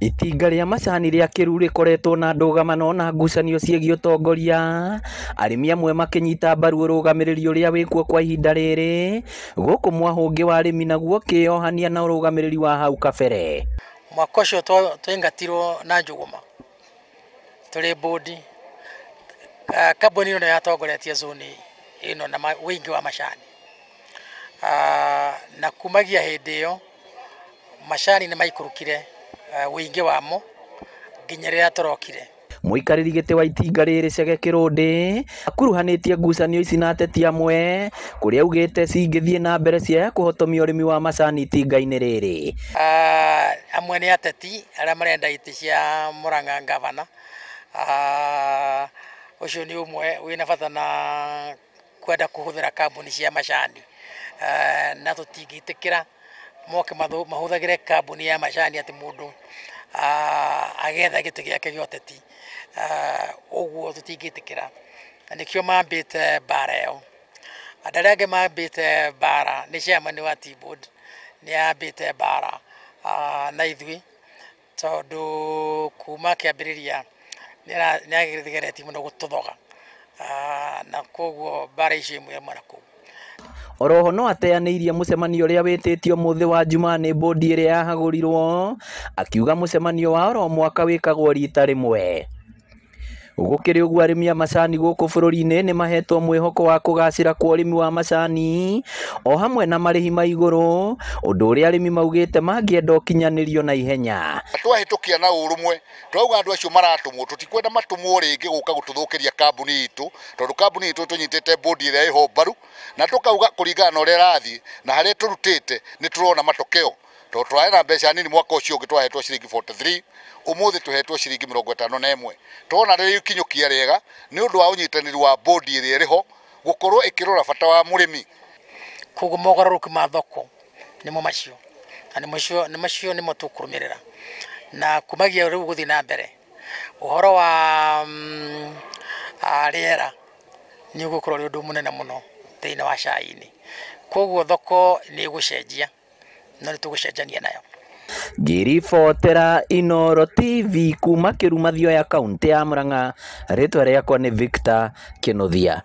Itinga rĩa macani rĩa Kĩruru rĩkoretwo na ndũgamano na ngucanio ciĩgiĩ ũtongoria, arĩmi amwe makĩnyita mbaru ũrũgamĩrĩri ũrĩa wĩkuo kwa ihinda rĩrĩ, gũkũ mwahũngĩ wa arĩmi naguo ũkĩyohania na ũrũgamĩrĩri wa hau kabere. Mwaka ũcio twaingatirwo na njũgũma tũrĩ bũndi. Kambuni ĩno yatongoretie zone ĩno na ũingĩ wa macani, na kumagia hĩndĩ ĩyo macani nĩ maikũrũkire ũingĩ wamo nginya rĩrĩa tũrokire. Mũikarĩri gĩtĩ wa itinga rĩrĩ Chege Kĩrũndĩ akuruhanĩtie ngucanio ici na ateti amwe kũrĩa augĩte cingĩthiĩ na mbere ciaya kũhotomia ũrĩmi wa macani itinga-inĩ rĩrĩ. Amwe nĩ ateti arĩa marenda itĩ cia Murang'a ngavana, ũcio nĩ ũmwe wĩna bata na kwenda kũhũthĩra kambuni cia macani, na tũtingĩtĩkĩra moke mahũthagĩre kambuni ya macani atĩ mũndũ agetha gĩtĩ gĩake gĩa ũteti, ũguo tũtingĩtĩkĩra, na nĩkĩo mambĩte mbara ĩyo. Andũ arĩa angĩ mambĩte mbara nĩ chairman wa Tea Board, nĩ ambĩte mbara na ithuĩ tondũ kuma kĩambĩrĩria nĩ ageretie mũno gũtũthoga, na koguo mbara icio imwe na kũu. Oroho no ateanĩirie mũcemanio ũrĩa wĩtĩtio mũthĩ wa Jumaa nĩ bũndi ĩrĩa yahagũrirwo, akiuga mũcemanio wa oro mwaka wĩkagwo rita rĩmwe. Gũkĩrĩ ũguo arĩmi a macani gũkũ bũrũri-inĩ nĩ mahetwo mwĩhoko wa kũgacĩra kwa ũrĩmi wa macani o hamwe na marĩhi ma igũrũ, ũndũ ũrĩa arĩmi maugĩte mangĩenda ũkinyanĩrio na ihenya. Twahĩtũkia na ũrũmwe twauga andũ acio maratũmwo tũtikwenda matũmwo rĩngĩ gũka gũtũthũkĩria kambuni itũ, tondũ kambuni itũ tũnyitĩte bũndi ĩrĩa ĩho mbaru, na tũkauga kũringana na ũrĩa ĩrathiĩ na harĩa tũrutĩte nĩ tũrona matokeo. Tondũ tũrarĩ na mbeca nini mwaka ũcio ũngĩ twahetwo ciringi 43, ũmũthĩ tũhetwo ciringi 51. Tũrona rĩrĩ ikinyũkia rĩega nĩ ũndũ wa ũnyitanĩri wa bũndi ĩrĩa ĩrĩho gũkorwo ĩkĩrora bata wa mũrĩmi. Koguo mogarũrũku ma thoko nĩmo macio, na nĩ macio nĩmo tũkũrũmĩrĩra, na kumagia rĩu gũthiĩ na mbere ũhoro wa rĩera nĩ ũgũkorwo ũrĩ ũndũ mũnene mũno thĩinĩ wa cai-inĩ. Koguo thoko nĩ ĩgũcenjia, no nĩ tũgũcenjania nayo. Ngĩribotera Inooro TV kuma Kĩruma Mathioya, kaũntĩ ya Murang'a, rĩtwa rĩakwa nĩ Victor Kĩnuthia.